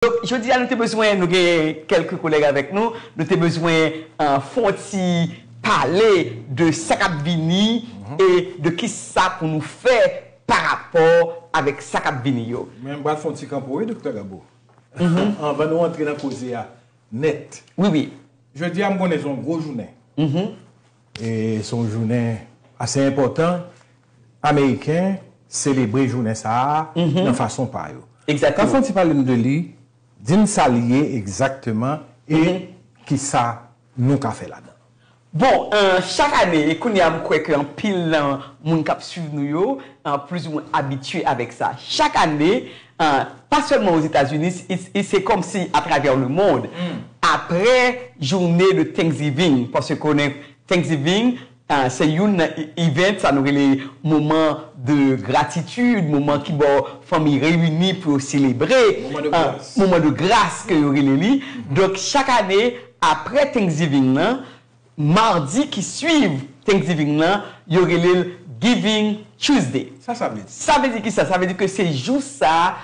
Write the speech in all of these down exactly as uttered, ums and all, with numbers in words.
Donk, jodi a, nou te bezwen, nou gen kèlke kolèg avèk nou, nou te bezwen, euh, fè yon ti pale de sa k ap vini e de ki sa pou nou fè pa rapò avèk sa k ap vini yo. Men m pral fè yon ti kanpo, wi, Doktè Gabo. Anvan nou antre nan koze a nèt. Wi, wi. Jodi a, m konnen se yon gwo jounen. E se yon jounen ase enpòtan. Ameriken selebre jounen sa a nan fason pa yo. Egzakteman. Ka fè yon ti pale nou de li, di n sa l ye egzakteman e ki sa nou ka fè ladan. Bon, euh, chak ane, e kounye a m kwè ke anpil nan moun k ap swiv nou yo, euh, plizoumwen abitye avèk sa. Chak ane, euh, pa sèlman Ozetazini, e, e se kòmsi atravè lemonn, apre jounen de Thanksgiving, paske konnen Thanksgiving, euh, se youn nan e- event, sa nou rele moman de gratitid, moman ki ba fanmi reyini pou yo selebre, Moman de euh, gras. Moman de gras ke yo rele li. Donk, chak ane, apre Thanksgiving nan, madi ki swiv Thanksgiving nan, yo rele l Giving Tuesday. Sa sa vle di? Sa vle di ki sa? Sa vle di ke se jou sa,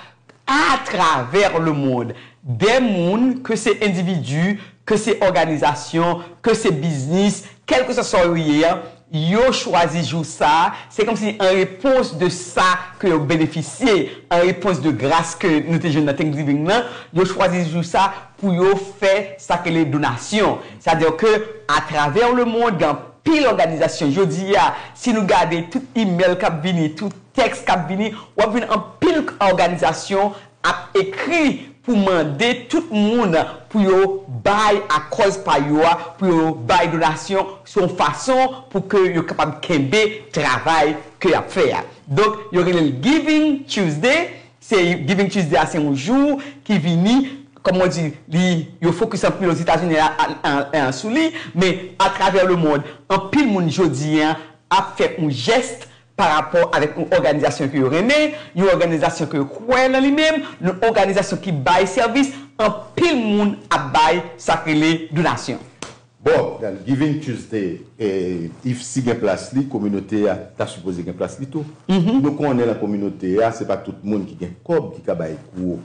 atravè lemonn, de moun, ke se endividi, ke se òganizasyon, ke se biznis, kèlkeswa sa yo ye a, yo chwazi jou sa, se kòmsi an repons de sa ke yo benefisye, an repons de gras ke nou te jwenn nan Thanksgiving nan, yo chwazi jou sa pou yo fè sa ke le donasyon. Sètadi ke atravè lemonn, gen anpil òganizasyon. Jodi a, si nou gade tout email k ap vini, tout tèks k ap vini, w ap jwenn anpil òganizasyon ap ekri pou mande tout moun pou yo bay akòz pa yo a, pou yo bay donasyon, se yon fason pou ke yo kapab kenbe travay ke y ap fè a. Donk, yo rele l Giving Tuesday. Se Giving Tuesday a, se yon jou ki vini, kòm mwen di, li, yo fokis anpil Ozetazini a, a, a, a, sou li, men atravè lemonn, anpil moun jodi a ap fè yon jès pa rapò avèk yon òganizasyon ke yo renmen, yon òganizasyon ke yo kwè nan li menm, yon òganizasyon ki bay sèvis, anpil moun ap bay sa k rele donasyon. Bon, dan Giving Tuesday, eh, IFSI gen plas li, kominote a ta sipoze gen plas li tou. Nou konnen nan kominote a, se pa tout moun ki gen kòb ki ka bay gwo.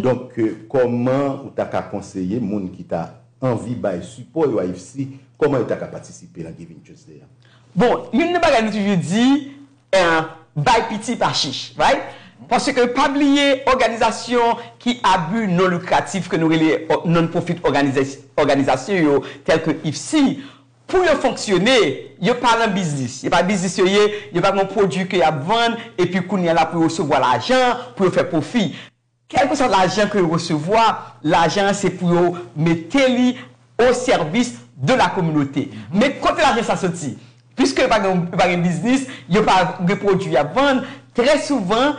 Donk, eh, kòman ou ta ka konseye moun ki ta anvi bay sipò yo a IFSI, kòman yo ta ka patisipe nan Giving Tuesday a? Bon, youn nan bagay nou toujou di, eh, bay piti pa chich, right? Paske pa bliye, òganizasyon ki a bi non likratif ke nou rele non-profit òganizasyon yo, tèl ke IFSI, pou yo fonksyone, yo pa nan biznis. Yo pa biznis yo ye, yo pa gen pwodui ke y ap vann, epi kounye a la pou yo resevwa lajan, pou yo fè pwofi. Kèlkeswa lajan ke yo resevwa, lajan an se pou yo mete li o sèvis de la kominote. Men kote lajan sa soti? Piske yo pa gen, yo pa gen biznis, yo pa gen pwodui y ap vann, trè souvan,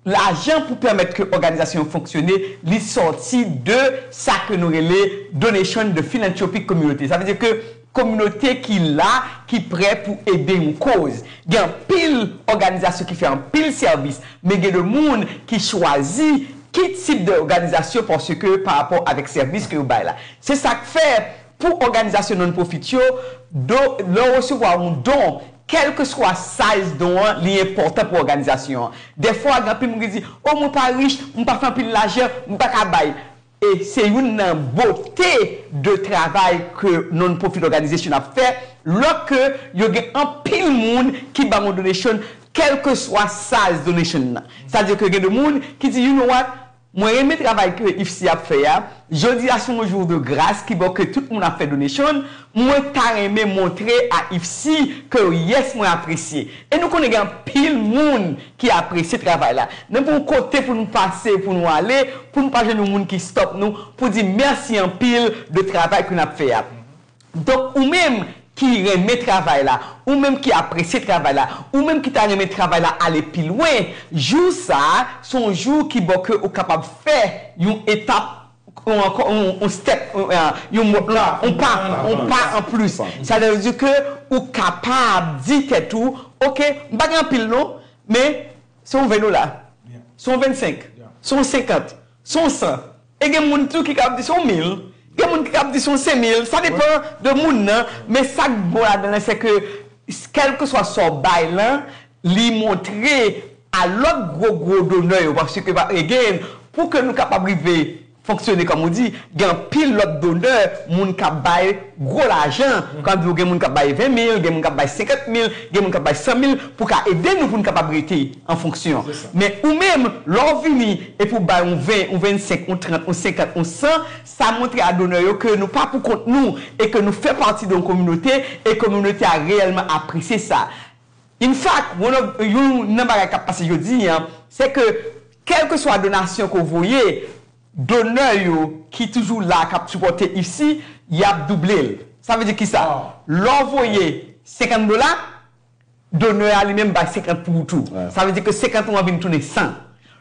lajan pou pèmèt ke òganizasyon yo fonksyone, li sòti de sa ke nou rele donation de philanthropic community. Sa vle di ke kominote ki la, ki prè pou ede yon koz. Gen anpil òganizasyon ki fè anpil sèvis, men gen de moun ki chwazi ki tip de òganizasyon paske pa rapò avèk sèvis ke yo bay la. Se sa k fè pou òganizasyon non-profit yo, do, lè w resevwa yon don, kèlkeswa size don an, li enpòtan pou òganizasyon an. Dèfwa, gen anpil moun ki di, o, mwen pa rich, mwen pa fè anpil lajan, mwen pa ka bay. E se youn nan bote de travay ke non-profit organization ap fè, lòske yo gen anpil moun ki ba yon donation, kèlkeswa size donation nan. Sa vle di ke gen de moun ki di, you know what, mwen renmen travay ke IFSI ap fè a, jodi a se yon jou de gras ki bon ke tout moun ap fè donation, mwen ta renmen montre a IFSI ke yes, mwen apresye. E nou konnen gen anpil moun ki apresye travay la. Nan pou yon kote pou nou pase, pou nou ale, pou nou pa jwenn yon moun ki stop nou, pou di mèsi anpil de travay ke n ap fè a. Donk, ou menm ki renmen travay la, ou menm ki apresye travay la, ou menm ki ta renmen travay la ale pi lwen, jou sa a, se yon jou ki bon ke ou kapab fè yon etap, yon, yon, yon step, yon, yon, yon pa, yon pa an plis. Sa vle di ke ou kapab di tèt ou, ok, m pa gen anpil non, men se yon ven dola, se yon vennsenk, se yon senkant, se yon san. E gen moun tou ki kab di se yon mil. Gen moun ki kab di se yon senk mil. Sa depan de moun nan. Men sa k bon ladan l, se ke kèlkeswa sa w bay lan, li montre a lòt gwo gwo donè yo. Paske, again, pou ke nou kapab rive fonksyone, kòm ou di, gen anpil lòt donè, moun k ap bay gwo lajan. Kòm di, gen moun k ap bay ven mil, gen moun k ap bay senkant mil, gen moun k ap bay san mil pou ka ede nou pou n kapab rete an fonksyon. Men ou menm, lè w vini epi w bay yon ven, yon vennsenk, yon trant, yon senkant, yon san, sa montre a donè yo ke nou pa pou kont nou e ke nou fè pati de yon kominote e kominote a reyèlman apresye sa. In fact, one of, youn nan bagay k ap pase jodi a, se ke kèlkeswa donasyon ke w voye, donè yo ki toujou la k ap sipòte IFSI, y ap double l. Sa vle di kisa? Lè w voye senkant dola, donè a li menm bay senkant pou ou tou. Sa vle di ke senkant ou an vin tounen san.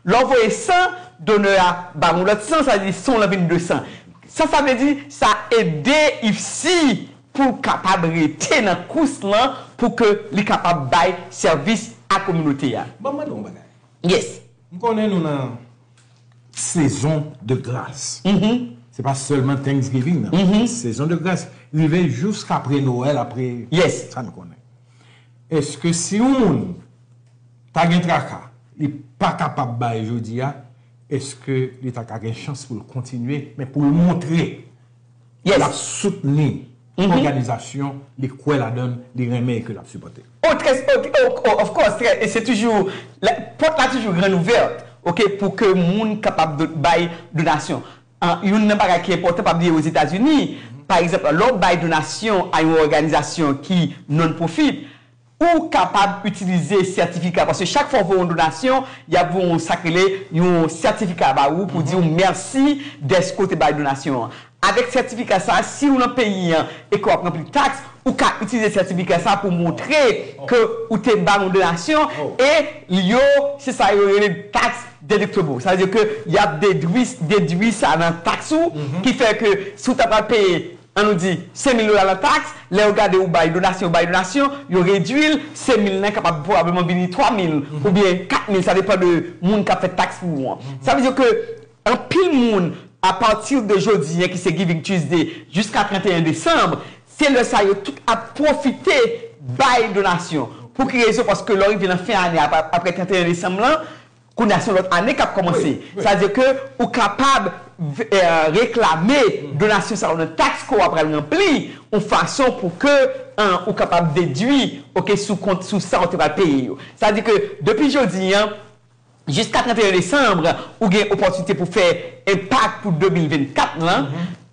Lè w voye san, donè a ba yon lòt san, sa vle di san w lan vin de san. Sa sa vle di, sa ede IFSI pou l kapab rete nan kous lan pou ke li kapab bay sèvis a kominote a. Ban m mande w yon bagay. Yes. M konnen nou nan sezon de gras. Se pa sèlman Thanksgiving nan. Sezon de gras rive jiskapre Nwèl, apre sa n konnen. Èske si yon moun ta gen traka, li pa kapab bay jodi a, èske li ta ka gen chans pou l kontinye, men pou l montre l ap soutni òganizasyon li kwè ladan l, li renmen e ke l ap sipòte? Oh, très, oh, oh, oh, of course, très, e se toujou, la, pòt la toujou gran ouvèt, ok, pou ke moun kapab do- bay donasyon. An, youn nan bagay ki enpòtan, pa bliye Ozetazini, pa egzanp, lè w bay donasyon a yon òganizasyon ki non-profit, ou kapab itilize sètifika, paske chak fwa w voye yon donasyon, y ap voye yon sa k rele yon sètifika ba ou pou di w mèsi dèske w te bay donasyon an. Avèk sètifika sa a, si w nan peyi an e ke w ap ranpli taks, ou ka itilize sètifika sa a pou montre ke ou te bay yon donasyon e yo, se sa yo rele tax deductible. Sa vle di ke y ap dedwi, dedwi sa nan taks ou, ki fè ke si w ta pral peye, ann nou di, senk mil dola nan taks, lè yo gade ou bay donasyon, ou bay donasyon, yo redwi l, senk mil lan kapab pwobableman vini twa mil oubyen kat mil, sa depann de moun k ap fè taks pou ou an. Sa vle di ke anpil moun, apati de jodi a ki se Giving Tuesday jiska trannteyen desanm, se lè sa yo tout ap pwofite bay donasyon. Pou ki rezon? Paske lè w rive nan fen ane, ap- apre trannteyen desanm lan, kounye a se yon lòt ane k ap kòmanse. Sa vle di ke ou kapab eh, reklame donasyon sa yo nan taks ke w ap pral ranpli, yon fason pou ke eh, ou kapab dedwi, ok, sou kont, sou sa w te pral peye yo. Sa vle di ke depi jodi a, jiska trannteyen desanm, ou gen opòtinite pou fè enpak pou de mil vennkat lan.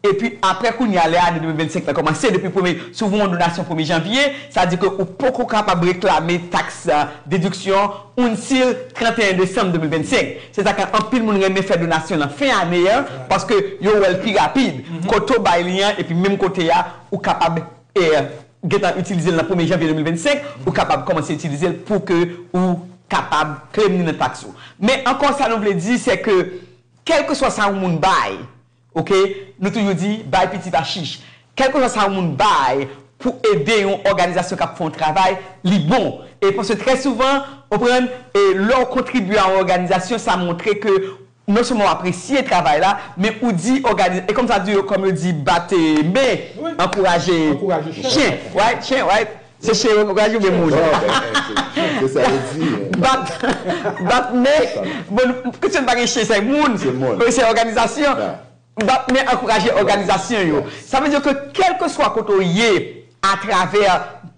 Epi apre kounye a, lè ane de mil vennsenk lan kòmanse, depi premye, si w voye yon donasyon premye janvye, sa vle di ke ou poko kapab reklame taks, eh, dediksyon until trannteyen desanm de mil vennsenk. Se sa k anpil moun renmen fè donasyon nan fen ane a, paske yo wè l pi rapid. Kote w bay li an, epi menm kote a, ou kapab eh, gentan itilize l nan premye janvye de mil vennsenk, ou kapab kòmanse itilize l pou ke ou kapab claim li nan taks ou. Men ankò sa nou vle di, se ke kèlkeswa sa yon moun bay, ok, nou toujou di, bay piti pa chich. Kèlkeswa sa yon moun bay pou ede yon òganizasyon k ap fè yon travay, li bon. E paske trè souvan, ou konprann, e lè w kontribye a yon òganizasyon, sa montre ke non sèlman w apresye travay la, men ou di òganize, e kòm sa di yo, kòm yo di, bat, eh, men, ankouraje chen, right? Chen, right? Se chen yo ankouraje oubyen moun? Non, ben, se, se sa yo di. Bat, bat men, bon, kesyon pa gen chen, se moun, se òganizasyon. Bat men ankouraje òganizasyon yo. Sa vle di ke kèlkeswa kote w ye atravè,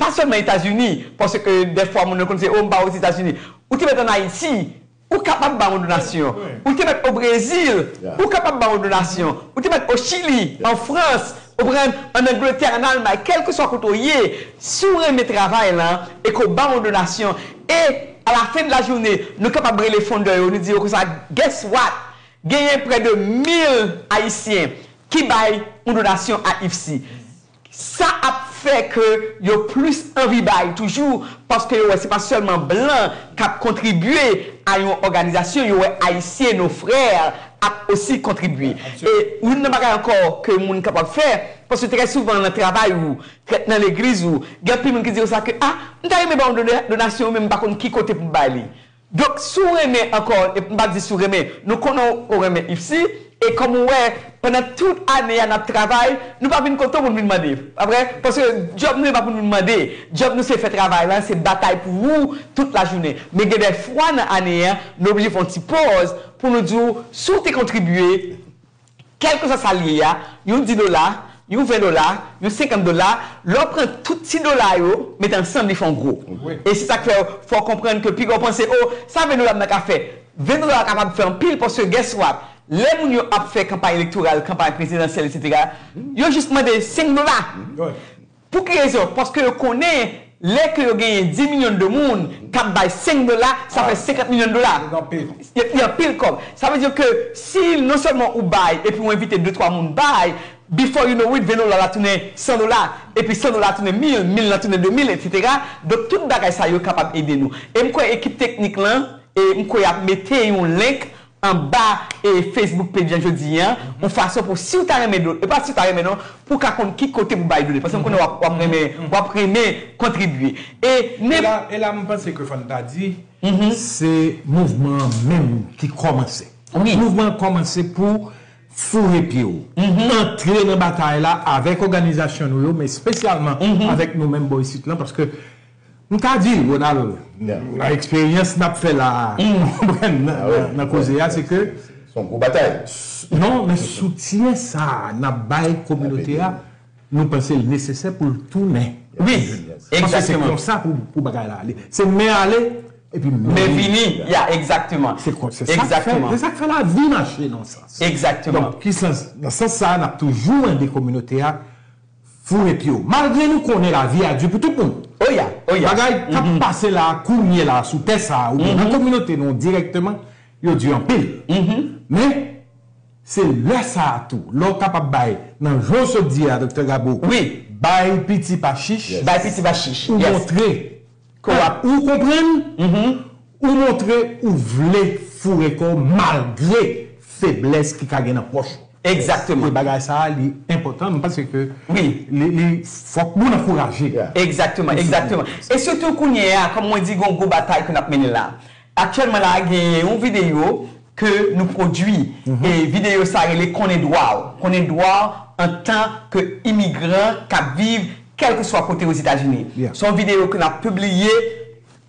pa sèlman Etazini, paske dèfwa moun yo konn se, o, m pa Ozetazini. Ou te mèt ann Ayiti, ou kapab ba yon donasyon. Ou te mèt o Brezil, ou kapab ba yon donasyon. Ou te mèt o Chili, an Frans, ou pran ann Angletè, ann Almay, kèlkeswa kote w ye, si w renmen travay lan e ke w ba yon donasyon, e a la fen de la jounen, nou kapab rele fondè yo, nou di yo konsa, guess what? Genyen prè de mil Ayisyen ki bay yon donasyon a IFSI. Sa ap fè ke yo plis anvi bay toujou, paske yo wè se pa sèlman blan k ap kontribye a yon òganizasyon, yo wè Ayisyen, nos frères, ap osi kontribye. E youn nan bagay ankò ke moun kapab fè, paske trè souvan nan travay ou, trè, nan legliz ou, gen anpil moun ki di konsa ke, a, m ta renmen ba yon dona- donasyon, men m pa konn ki kote pou m bay li. Donk, si w renmen ankò, e m pa di si w renmen, nou konnen w renmen IFSI, e kòm ou wè, pandan tout ane a n ap travay, nou pa vin kote w pou n vin mande, pa vre? Paske djòb nou e pa pou n vin mande, djòb nou se fè travay la, se batay pou ou tout lajounen. Men gen de fwa nan ane a, nou oblije fè yon ti pòz pou nou di w, si w te kontribye, kèlkeswa sa l ye a, yon dis dola, yon ven dola, yon senkant dola, lè w pran tout ti dola yo, mete ansanm, li fè yon gwo. E se sa k fè fò w konprann ke piga w panse, o, sa ven dola m nan ka fè. Ven dola kapab fè anpil, paske guess what? Lè moun yo ap fè kanpay elektoral, kanpay prezidansyèl, etsetera, yo jis mande senk dola. Pou ki rezon? Paske yo konnen lè ke yo genyen dis milyon de moun k ap bay senk dola, sa fè senkant milyon dola. Li anpil kòb. Sa vle di ke si non sèlman ou bay epi ou envite de twa moun bay, before you know it, ven dola la tounen san dola, epi san dola tounen mil, mil la tounen de mil, etsetera. Donk tout bagay sa yo kapab ede nou. E m kwè ekip teknik lan, e m kwè y ap mete yon link anba e Facebook page an jodi a, yon fason pou si w ta renmen do, e pa si w ta renmen non, pou w ka konn ki kote pou bay done. Paske m konnen w ap, w ap renmen, w ap renmen kontribye. E E men la, e la m panse ke fò n ta di, se mouvman an menm ki kòmanse. Wi. Mouvman an kòmanse pou foure pye w, antre nan batay la avèk òganizasyon nou yo, men espesyalman avèk nou menm bò isit lan, paske m ka di, Ronald, nan eksperyans n ap fè la a, konprann, nan, nan, nan koze a, se ke Se yon gwo batay. Non, men soutyen sa a n ap bay kominote a, nou panse l nesesè pou l tounen. Wi, egzakteman. Paske se konsa pou, pou bagay la ale. Se men ale, epi men vini. Men vini, ya, egzakteman. Se kon, se sa k fè, se sa k fè lavi mache nan sans. Egzakteman. Donk, ki sans, nan sans sa a, n ap toujou mande kominote a, foure pye w. Malgre nou konnen lavi a di pou tout moun. Oh ya, oh ya. Bagay k ap pase la a, kounye la a, sou tè sa a, oubyen nan kominote nou dirèkteman, yo di anpil. Men, se lè sa a tou, lè w kapab bay, nan jan w sot di a, Doktè Gabo, bay piti pa chich, bay piti pa chich, ou montre ke w ap, ou konprann, ou montre ou vle foure kò w malgre feblès ki ka gen nan pòch ou. Egzakteman. E bagay sa a, li enpòtan, m panse ke li, li, fòk moun ankouraje. Egzakteman, egzakteman. E sitou kounye a, kòm mwen di, gen yon gwo batay ke n ap mennen la. Aktyèlman la, gen yon videyo ke nou pwodui. E videyo sa a rele Konnen dwa w. Konnen dwa w antan ke imigran k ap viv kèlkeswa kote Ozetazini. Se yon videyo ke n ap pibliye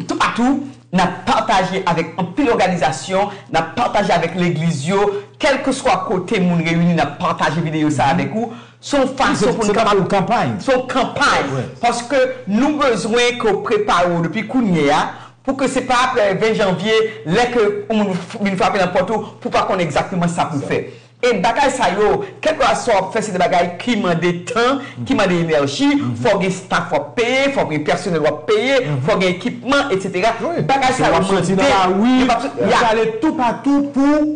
toupatou, n ap pataje avèk anpil òganizasyon, n ap pataje avèk legliz yo, kèlkeswa kote moun reyini, n ap pataje videyo sa avèk ou. Se yon fason pou nou kapab, se yon kanpay. Paske nou bezwen ke w prepare w depi kounye a, pou ke se pa aprè ven janvye, lè ke yon moun vin frape nan pòt ou, pou w pa konn egzakteman sa pou w fè. E bagay sa yo, kèlkeswa sa w ap fè, se de bagay ki mande tan, ki mande enèji, fò w gen staff w ap peye, fò w gen pèsonèl w ap peye, fò w gen ekipman, etsetera. Bagay sa yo mande, yo p ap soti, y ap ale toupatou pou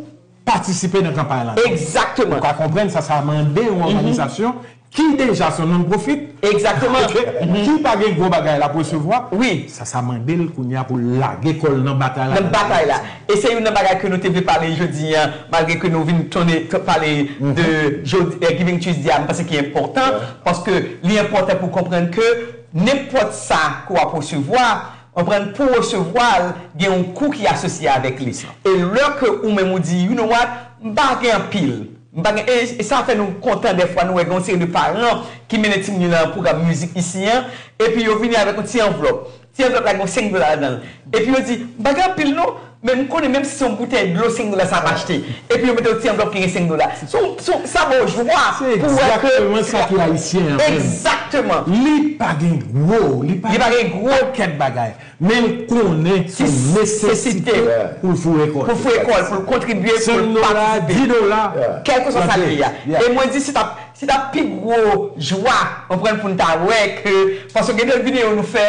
patisipe nan kanpay la. Egzakteman. Ou ka konprann sa, sa mande yon òganizasyon ki deja se yon non-profit, egzakteman, ki pa gen gwo bagay l ap resevwa, wi, sa, sa mande l kounye a pou l lage kò l nan batay la. Nan batay la. E se youn nan bagay ke nou te vle pale jodi a, malgre ke nou vin tounen t-, pale de jodi, eh, Giving Tuesday a, m panse ki enpòtan, paske li enpòtan pou konprann ke nenpòt sa ke w ap resevwa, konprann, pou w resevwa l, gen yon kou ki asosye avèk li. E lè ke ou menm ou di, you know what, m pa gen anpil, m pa gen, e, e sa fè nou kontan dèfwa, nou wè gen yon seri de paran ki mennen timoun yo nan pwogram mizik isi an, epi yo vini avèk yon ti anvlòp. Ti anvlòp la gen yon senk dola ladan l. Epi yo di, m pa gen anpil non, men m konnen menm si se yon boutèy dlo senk dola sa ap achte. Epi yo mete yon ti anvlòp ki gen senk dola. Se yon, se yon, sa ba w jwa pou w wè ke. Se egzakteman sa ki ayisyen an menm. Egzakteman. Li pa gen gwo, li pa gen gwo pakèt bagay. Men l konnen se yon nesesite pou l foure kò l. Pou foure kò l, pou l kontribye, pou l patisipe. Senk dola, dis dola, kèlkeswa sa l ye a. E mwen di, se t ap, se t ap pi gwo jwa, w konprann, pou n ta wè ke, paske gen de videyo nou fè,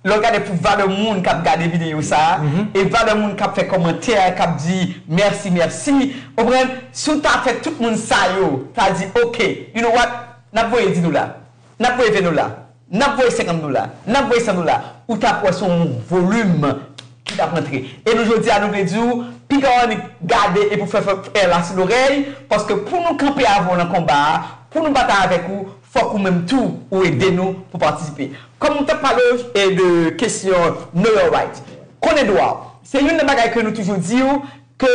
lè w gade pou valè moun k ap gade videyo sa a, e valè moun k ap fè kòmantè, k ap di mèsi, mèsi, w konprann, si w ta fè tout moun sa yo, ta di, oke, you know what, n ap voye dis dola, n ap voye ven dola, n ap voye senkant dola, n ap voye san dola, ou t ap wè se yon volim ki t ap rantre. E nou jodi a, nou vle di w, piga w annik gade epi w fè, fè, fè la sou lorèy, paske pou nou kanpe avè w nan konba a, pou nou batay avèk ou, fòk ou menm tou, ou ede nou pou patisipe. Kòm nou t ap pale w, e, de kesyon Know Your Right, konnen dwa w. Se youn nan bagay ke nou toujou di w, ke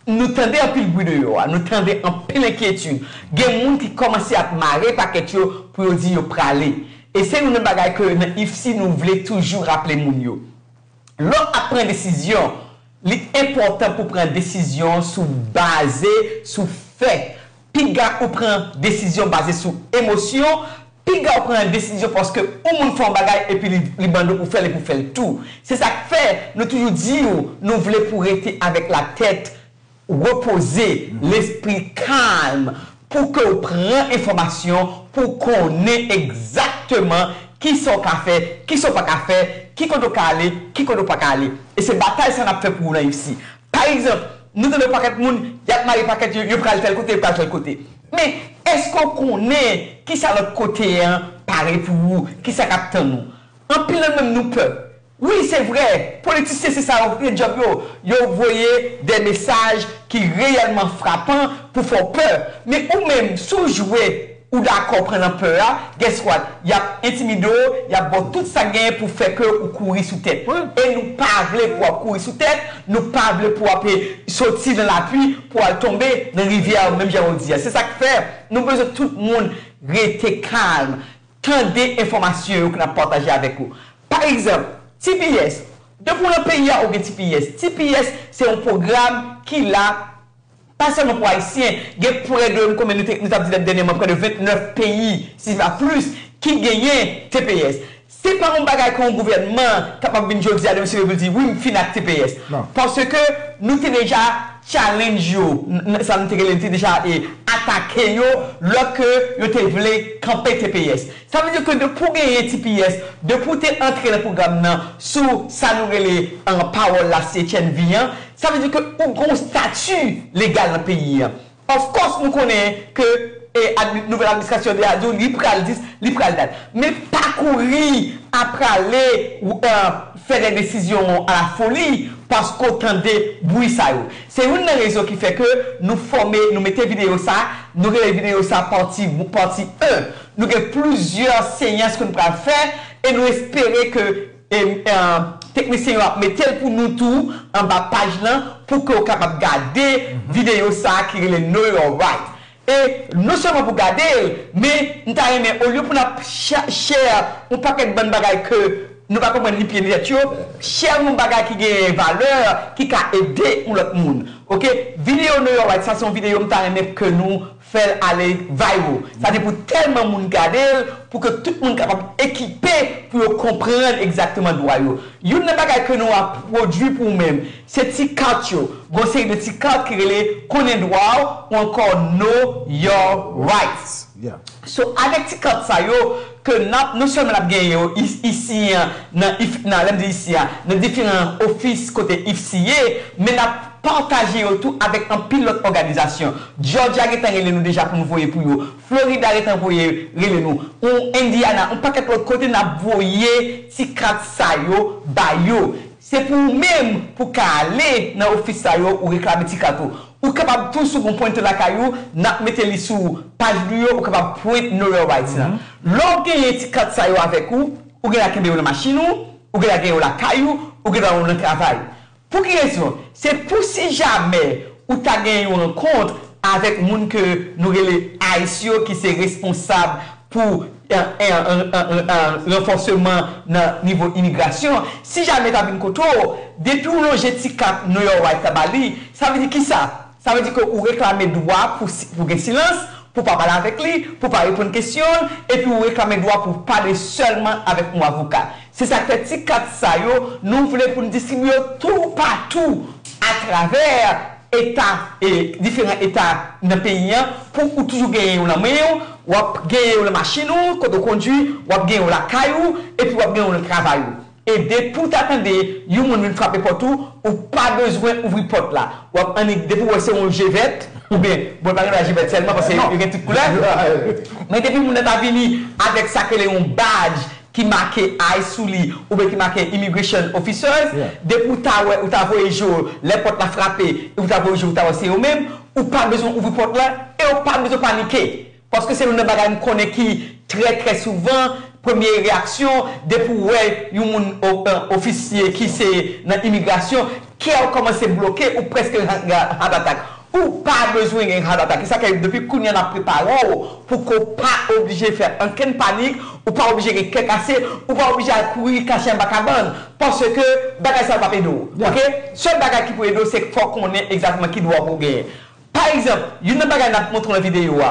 nou tande anpil bri deyò a, nou tande anpil enkyetid. Gen moun ki kòmanse ap mare pakèt yo pou yo di yo prale. E se youn nan bagay ke nan IFCI nou vle toujou raple moun yo. Lè w ap pran desizyon, li enpòtan pou w pran desizyon sou baze sou fè. Piga ou pran desizyon baze sou emosyon, piga ou pran desizyon paske yon moun fè yon bagay epi li, li mande w pou fè l epi w fè l tou. Se sa k fè nou toujou di w, nou vle pou w rete avèk latèt repoze, lespri kalm, pou ke w pran enfòmasyon, pou w konnen egzakteman kisa w ka fè, kisa w pa ka fè, ki kote w ka ale, ki kote w pa ka ale. E se batay sa n ap fè pou w nan I F C. Pa egzanp, nou tande yon pakèt moun, y ap mare pakèt yo, yo pral tèl kote, yo pral tèl kote. Men, èske w konnen kisa lòt kote an pare pou ou, kisa k ap tann ou? Anpil nan nou menm nou pè. Wi, se vre, politisyen se sa yo, se djòb yo. Yo voye de mesaj ki reyèlman frapan pou fè w pè. Men ou menm, si w jwe, ou dakò pran nan pè a, guess what? Y ap entimide w, y ap ba w tout sa k genyen pou fè ke ou kouri sou tèt. E nou pa vle pou w ap kouri sou tèt, nou pa vle pou w ap, eh, soti nan lapli pou w al tonbe nan rivyè a, menm jan yo di a. Se sa k fè nou bezwen tout moun rete kalm, tande enfòmasyon yo ke n ap pataje avèk ou. Pa egzanp, T P S. Depi w nan peyi a, ou gen T P S. T P S se yon pwogram ki la pa sèlman pou Ayisyen, gen prè de, konbyen nou te, nou t ap di dènyèman, prè de vennèf peyi, si se pa plis, ki genyen T P S. Se pa yon bagay ke yon gouvènman kapab vin jodi a, demen, si yo di, "Wi, m fin ak T P S." Paske nou te deja challenge yo, n- n- sa nou te rele, nou te deja, eh, atake yo, lòske yo te vle kanpe T P S. Sa vle di ke depi w genyen T P S, depi w te antre nan pwogram nan, sou sa nou rele, eh, pawòl la, C H N V an, sa vle di ke ou gen yon stati legal nan peyi an. Of course, nou konnen ke, eh, admi- nouvèl administrasyon deja di w li pral dis, li pral dat. Men pa kouri a prale, ou, eh, fè de desizyon a la foli paske w tande bri sa yo. Se youn nan rezon ki fè ke nou fòme, nou mete videyo sa, nou rele videyo sa pati, pati en. Nou gen plizyè seyans ke nou pral fè e nou espere ke, e, e, teknisyen yo ap mete l pou nou tou anba paj lan pou ke w kapab gade videyo sa a ki rele Know Your Right. E non sèlman pou gade l, men m ta renmen, olye pou n ap cha- share yon pakèt bann bagay ke nou pa konprann ni pye ni tèt yo, share yon bagay ki gen valè, ki ka ede yon lòt moun. Oke? Videyo Know Your Right, sa se yon videyo m ta renmen ke nou fè l ale viral. Sa se pou tèlman moun gade l, pou ke tout moun kapab ekipe, pou yo konprann egzakteman dwa yo. Youn nan bagay ke nou ap pwodui pou ou menm, se ti kat yo. Gon seri de ti kat ki rele Konnen Dwa W ou ankò Know Your Rights. So, avèk ti kat sa yo, ke n ap, non sèlman n ap genyen yo is- isi an, nan, if- nan, lè m di isi a, nan diferan ofis kote I F C ye, men n ap pataje yo tou avèk anpil lòt òganizasyon. Georgia gentan rele nou deja pou nou voye pou yo. Florida gentan voye rele nou. Ou Indiana, yon pakèt lòt kote n ap voye ti kat sa yo ba yo. Se pou ou menm pou ka ale nan ofis sa yo ou reklame ti kat ou. Ou kapab tou sou gon printer lakay ou, n ap mete li sou paj nou yo, ou kapab print Know Your Rights lan. Lè w genyen ti kat sa yo avèk ou, ou gen dwa kenbe yo nan machin ou, ou gen dwa gen yo lakay ou, ou gen dwa yo nan travay. Pou ki rezon? Se pou si jamè ou ta gen yon rankont avèk moun ke nou rele ice yo ki se responsab pou, eh, eh, eh, eh, eh, ranfòseman nan nivo imigrasyon. Si jamè ta vin kote w, depi w lonje ti kat Know Your Right la ba li, sa vle di kisa? Sa vle di ke ou reklame dwa pou si- pou gen silans, pou pa pale avèk li, pou pa reponn kesyon l, epi ou reklame dwa pou pale sèlman avèk yon avoka. Se sa k fè ti kat sa yo, nou vle pou n distribye yo toupatou atravè eta, e, diferan eta nan peyi an, pou ou toujou genyen yo nan men w, w ap genyen yo nan machin ou, kote w kondui, w ap genyen yo lakay ou, epi w ap genyen yo nan travay ou. E depi w ta tande yon moun vin frape pòt ou, ou pa bezwen ouvri pòt la. W ap annik, depi w wè se yon je vèt, oubyen, bon, pa gen dwa je vèt sèlman, paske yo gen tout koulè. Men depi moun nan ta vini avèk sa k rele yon badge ki make ice sou li, oubyen ki make immigration officers, depi w ta wè, ou ta voye je w, lè pòt la frape, ou ta voye je w, ou ta wè se yo menm, ou pa bezwen ouvri pòt la, e ou pa bezwen panike. Paske se youn nan bagay m konnen ki trè, trè souvan, premye reyaksyon, depi w wè yon moun o- o- ofisye ki se nan imigrasyon, kè w kòmanse bloke, ou prèske gen heart attack. Ou pa bezwen gen heart attack. E sa ke depi kounye a n ap prepare w pou ke w pa oblije fè ankenn panik, ou pa oblije gen kè kase, ou pa oblije al kouri kache anba kabann. Paske bagay sa yo p ap ede w. Oke? Sèl bagay ki pou ede w, se fò w konnen egzakteman ki dwa pou w genyen. Pa Pa egzanp, youn nan bagay n ap montre w nan videyo a,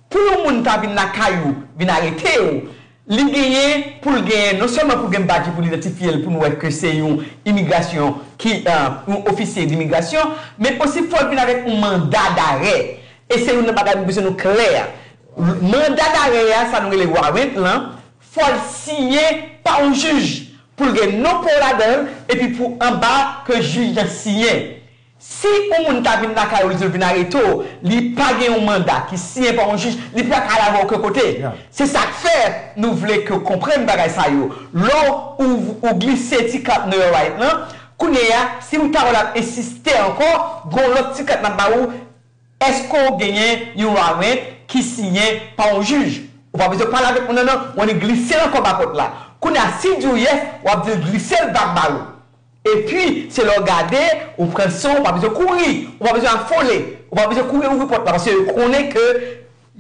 pou yon moun ta vin lakay ou, vin arete w, li genyen pou l genyen, non sèlman pou l gen badge pou l idantifye l, pou nou wè ke se yon imigrasyon ki, eh, yon ofisye dimigrasyon, men osi fò l vin avèk yon manda darè. E se youn nan bagay nou bezwen nou klè. Manda darè a, sa nou rele warrant lan, fò l siyen pa yon jij, pou l gen non pa w ladan l, epi pou anba ke jij lan siyen. Si yon moun ta vin lakay ou, li di l vin arete w, li pa gen yon manda ki siyen pa yon jij, li pa ka al avè w okenn kote. Se sa k fè nou vle ke w konprann bagay sa yo. Lè w, ou glise ti kat nan your right lan, kounye a, si ou ta wè l ap ensiste ankò, gon lòt ti kat n ap ba ou, èske w genyen yon warrant ki siyen pa yon jij? Ou pa bezwen pale avèk moun nan, non, ou annik glise l ankò ba pòt la. Kounye a, si l di w yes, w ap di l glise l bak ba ou. Epi, se lè w gade, ou pran san w, ou pa bezwen kouri, ou pa bezwen afole, ou pa bezwen kouri ouvri pòt la, paske yo konnen ke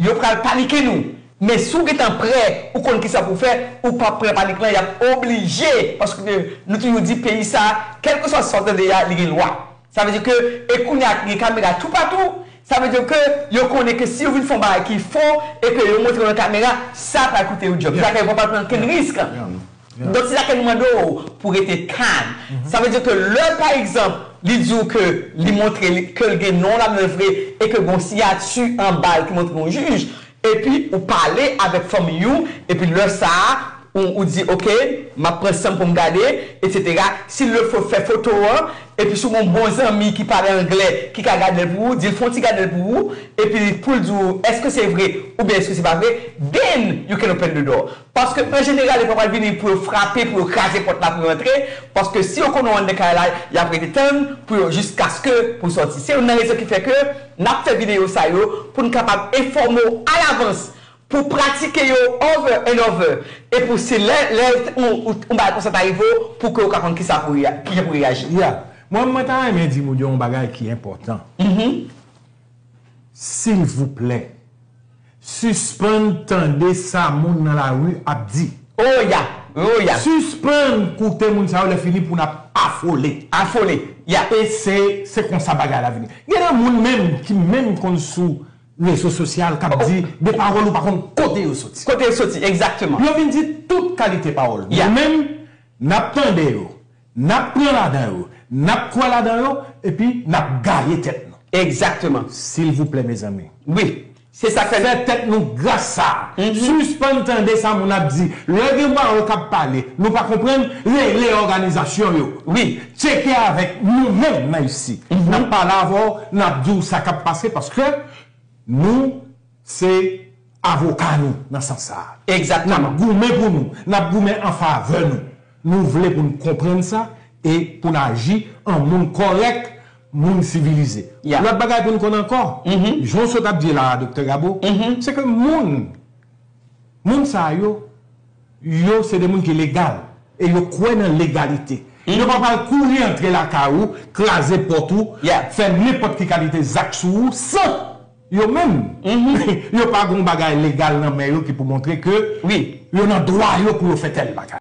yo pral panike nou. Men si w gentan prè, ou konn kisa pou w fè, ou p ap pran panik lan, y ap oblije, paske nou toujou di peyi sa, kèlkeswa sa w tande a, li gen lwa. Sa vle di ke, e kounye a gen kamera toupatou, sa vle di ke yo konnen ke si yo vin fè yon bagay ki fo e ke yo montre yo nan kamera, sa pral koute yo djòb. Sa fè yo pa pral pran okenn risk. Donk, se sa ke nou mande w pou rete kalm. Sa vle di ke lè, pa egzanp, li di w ke li montre li, ke l gen non l nan l vre e ke gon siyati anba l ki montre yon jij, epi ou pale avèk fanmiy ou, epi lè sa a, ou, ou di, "Ok, m ap pran san m pou m gade, etsetera." Si l le fo, fè foto an, epi si w gon bon zanmi ki pale anglè, ki ka gade l pou ou, di l fè yon ti gade l pou ou, epi pou l di w, èske se vre, oubyen èske se pa vre, then you can open the door. Paske, an jeneral, yo pa pral vini pou yo frape, pou yo kraze pòt la, pou yo antre. Paske si yo konnen w anndan kay la, y ap rete tann pou yo, jiskaske pou yo sòti. Se youn nan rezon ki fè ke n ap fè videyo sa yo, pou n kapab enfòme w alavans, pou pratike yo over and over. E pou se lè, lè yon, yon, yon bagay konsa ta rive w, pou ke w ka konn kisa pou reya-, kijan pou reyaji. Ya. Mwen, mwen ta renmen di moun yo yon bagay ki enpòtan. Silvouplè, sispann tande sa moun nan lari ap di. Oh ya, oh ya. Sispann koute moun sa yo lè fini pou n ap afole. Afole, ya. E se, se konsa bagay la vini. Gen nan moun menm ki menm konn sou rezo sosyal k ap di de pawòl ou pa konn kote yo soti. Kote yo soti, egzakteman. Yo vin di tout kalite pawòl. Ya. Nou menm, n ap tande yo, n ap pran ladan yo, n ap kwè ladan yo, epi n ap gaye tèt nou. Egzakteman. Silvouplè, mezanmi. Wi. Se sa k fè. Fè tèt nou gras sa. Sispann tande sa moun ap di. Lè gen pawòl k ap pale, nou pa konprann, rele òganizasyon yo. Wi. Tcheke avèk nou menm nan isit. N ap pale avè w, n ap di w sa k ap pase, paske nou se avoka nou nan sans sa a. Egzakteman. N ap goumen pou nou, n ap goumen an favè nou. Nou vle pou n konprann sa e pou n aji an moun kòrèk, moun sivilize. Ya. Lòt bagay pou n konn ankò, jan w sot ap di la a, Doktè Gabo, se ke moun, moun sa yo, yo se de moun ki legal e yo kwè nan legalite. Yo pa pral kouri antre lakay ou, kraze pòt ou, fè nenpòt ki kalite zak sou ou san yo menm, yo pa gon bagay legal nan men yo ki pou montre ke yo nan dwa yo pou yo fè tèl bagay.